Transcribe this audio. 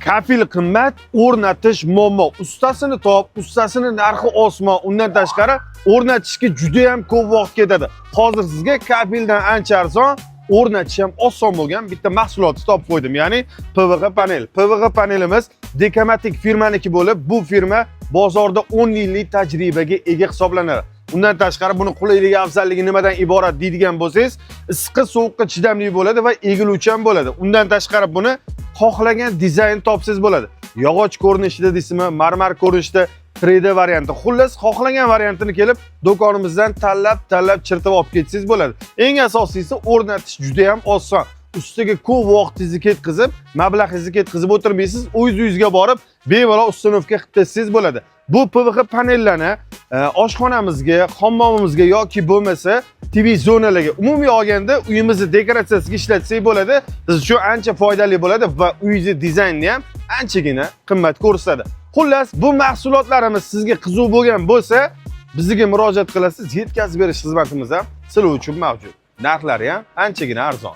Kafel qimmat, o'rnatish muammo. Ustasini top, ustasini narxi osmon. Undan tashqari o'rnatishga juda ham ko'p vaqt ketadi. Hozir sizga kafeldan ancha arzon, o'rnatish ham oson bo'lgan bitta mahsulotni topib qo'ydim. Ya'ni PVC panel. PVC panelimiz Dekomatik firmaniki bo'lib, bu firma bozorda 10 yillik tajribaga ega hisoblanadi. Undan tashqari buni qulayligi, afzalligi nimadan iborat deydigan bo'lsangiz, issiqqa, sovuqqa chidamli bo'ladi va egiluvchan bo'ladi. Undan tashqari buni xohlagan dizayn topsangiz bo'ladi. Yog'och ko'rinishida deysizmi, marmar ko'rinishida, 3D varianti. Xullas, xohlagan variantini kelib do'konimizdan tanlab, tanlab chirtib olib ketsangiz bo'ladi. Eng asosiysi, o'rnatish juda ham oson. Ustiga ko'p vaqtingizni ketkazib, mablag'ingizni ketkazib o'tirmaysiz, o'z uyingizga borib bemalol установка qilib tashlasangiz bo'ladi. Bu PVC panellarni oshxonamizga, hammomimizga yoki bo'lmasa TV zonalarga, umumiy olganda uyimizni dekoratsiyasiga ishlatsak bo'ladi. Siz uchun ancha foydali bo'ladi va uyingizni dizaynini ham anchagina qimmat ko'rsatadi. Xullas, bu mahsulotlarimiz sizga qiziq bo'lgan bo'lsa, bizga murojaat qilasiz, yetkazib berish xizmatimiz ham sizlar uchun mavjud. Narxlari ham anchagina arzon.